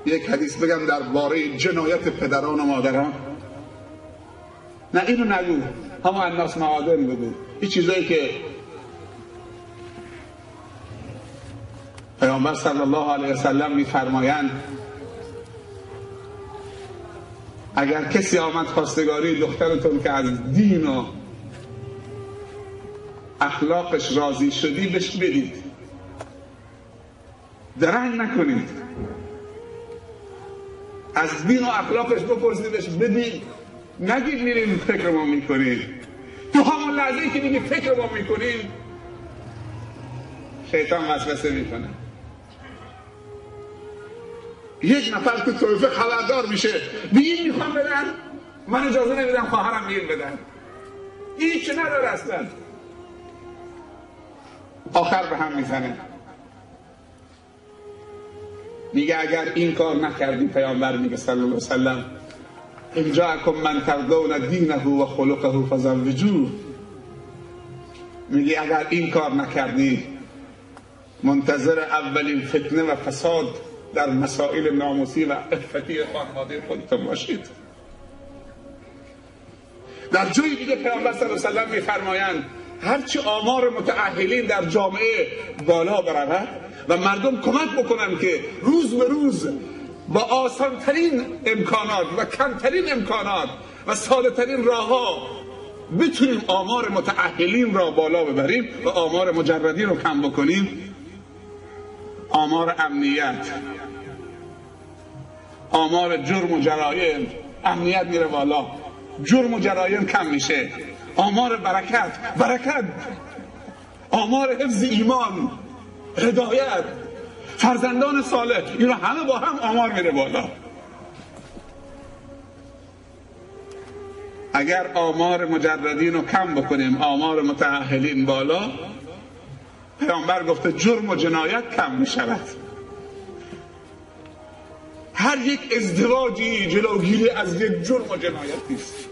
یک حدیث بگم درباره جنایت پدران و مادران. نه اینو نگو، همون الناس معادن بگو. این چیزایی که پیامبر صلی الله علیه وسلم میفرمایند اگر کسی آمد خواستگاری دخترتون که از دین و اخلاقش راضی شدی بهش بدید، درنگ نکنید، از دین و اخلاقش بپرسید بهش بدید، نگید میریم فکر ما میکنیم. تو همون لحظه‌ای که میگی فکر ما میکنیم شیطان وسوسه میکنه. یک نفر تو طایفه خبردار میشه، میگه میخوام بدن، من اجازه نمیدم خواهرم میگه بدن، هیچ نداره اصلا. آخر به هم میزنه، میگه اگر این کار نکردی، پیامبر میگه صلی الله علیه وسلم ان جاءکم من ترضون دینه و خلقه فزوجوه، میگه اگر این کار نکردی منتظر اولین فتنه و فساد در مسائل ناموسی و عفتی خانواده خودتون باشید. در جای دیگه پیامبر صلی الله علیه وسلم میفرمایند هرچی آمار متأهلین در جامعه بالا برود و مردم کمک بکنن که روز به روز با آسانترین امکانات و کمترین امکانات و ساده ترین راه ها بتونیم آمار متأهلین را بالا ببریم و آمار مجردین رو کم بکنیم، آمار امنیت، آمار جرم و جرایم، امنیت میره بالا، جرم و جرایم کم میشه، آمار برکت، برکت، آمار حفظ ایمان، هدایت، فرزندان صالح، اینا همه با هم آمار میره بالا. اگر آمار مجردین رو کم بکنیم، آمار متأهلین بالا، پیامبر گفته جرم و جنایت کم میشود. هر یک ازدواجی جلوگیری از یک جرم و جنایتی است.